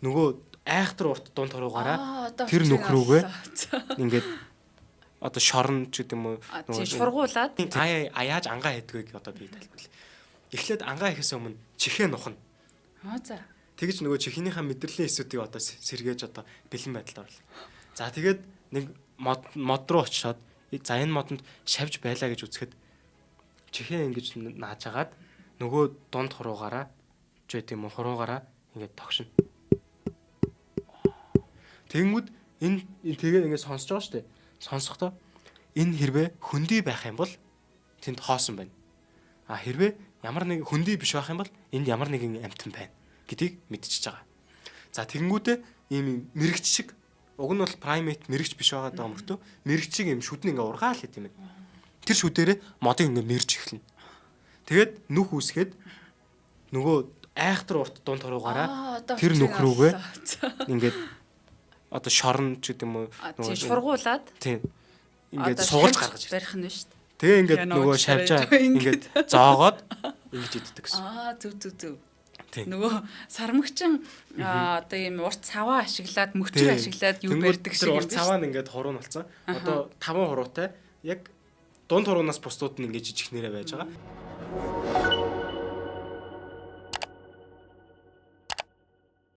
Нөгөө айхтар урт дунд хуруугаараа Одоо тэр учрыг нүх рүүгээ оллоо. ингээд одоо шорон ч гэдэг юм уу Тийм, шургуулад аа яаж ангаа хийдгийг одоо би тайлбарлая. Эхлээд ангаа хийхээс өмнө чихээ нухна. Аа, за. Тэгж нөгөө чихнийхээ мэдрэлийн эсүүдийг одоо сэргээж одоо бэлэн байдалд орлоо. За, тэгээд нэг мод руу очиод, за, энэ модонд шавж байлаа гэж үзэхэд чихээ ингэж нааж агаад нөгөө дунд хуруугаараа ч байт юм уу, хуруугаараа ингээд тогшино. Тэгэнгүүт энэ тэгээ ингээд сонсож байгаа шүү дээ. Сонсохдоо энэ хэрвээ хөндий байх юм бол тэнд хоосон байна. А хэрвээ ямар нэг хөндий биш байх юм бол энд ямар нэгэн амьтан байна гэдгийг мэдчихэж байгаа. За, тэгэнгүүтээ ийм мэрэгч шиг, уг нь бол primate мэрэгч биш байгаа даа мөртөө мэрэгч шиг ийм шүдэн ингээ ургаал хэт юм байна. Тэр шүдээрээ модыг ингээ мэрж эхэлнэ. Тэгээд нүх үүсгээд нөгөө айхтар урт дунд хуруугаараа Одоо тэр учрыг нүх рүүгээ оллоо. ингээд одоо шорон ч гэдэг юм уу, Тийм, шургуулад тийм, ингээд одоо сугалж шавж гаргаж ирдэг. барих нь шүү дээ. Тэгээ ингээд Яна нөгөө уучлаарай. шавжаа ингээд зоогоод ингэж иддэг гэсэн. Аа, зүг зүг зүг. Тийм. Нөгөө сармагчин одоо ийм урт саваа ашиглаад, мөчөр ашиглаад юу Тэнгүүд барьдаг тэр шиг юм урт биш. саваа нь ингээд хуруу нь болсон. Одоо таван хуруутай, яг дунд хуруунаас бусдууд нь ингээд жижигнэрээ байж байгаа.